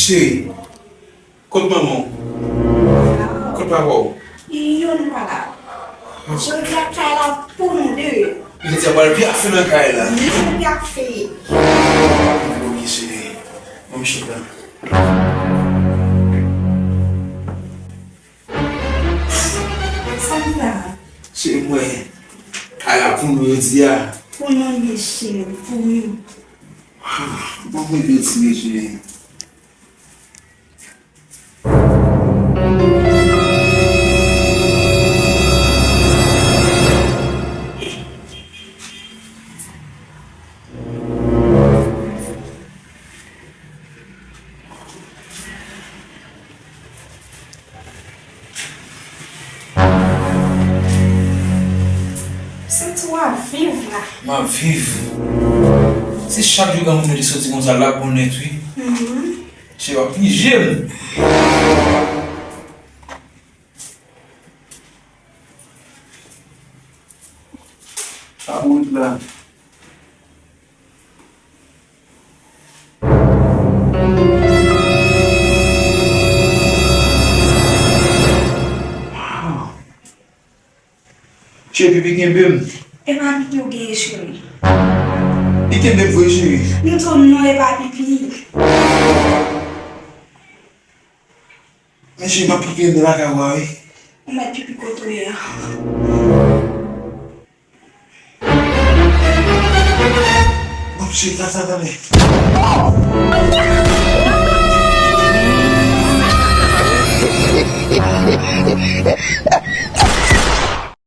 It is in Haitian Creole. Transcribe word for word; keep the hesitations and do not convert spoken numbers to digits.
Cheri, kot manman w? Kot papa w? Youn pa la. Jodi a kay la pou nou de. Jodi a pral pyafe nan kay la. Youn pyafe. Ok, cheri. Ban m chita. Sa m la. Cheri, mwen. Kay la pou nou jodi a. Pou nou ye, cheri, pou nou. Ban mwen de ti minit, cheri. Se tou w ap viv la. M ap viv. Se chak jou granmoun yo te soti konsa l ap bon nèt wi. Mhm. Chè w ap pije m. Sa pou ret la. Cheri, pipi kenbe m. E pa pipi w genyen, cheri. Li kenbe m vre, cheri. M di w non, e pa pipi. Men cheri, m ap pipi anndan lakay ou a, wi. Ou mèt pipi kote w ye a. Bon, cheri, sa, sa, sa, men.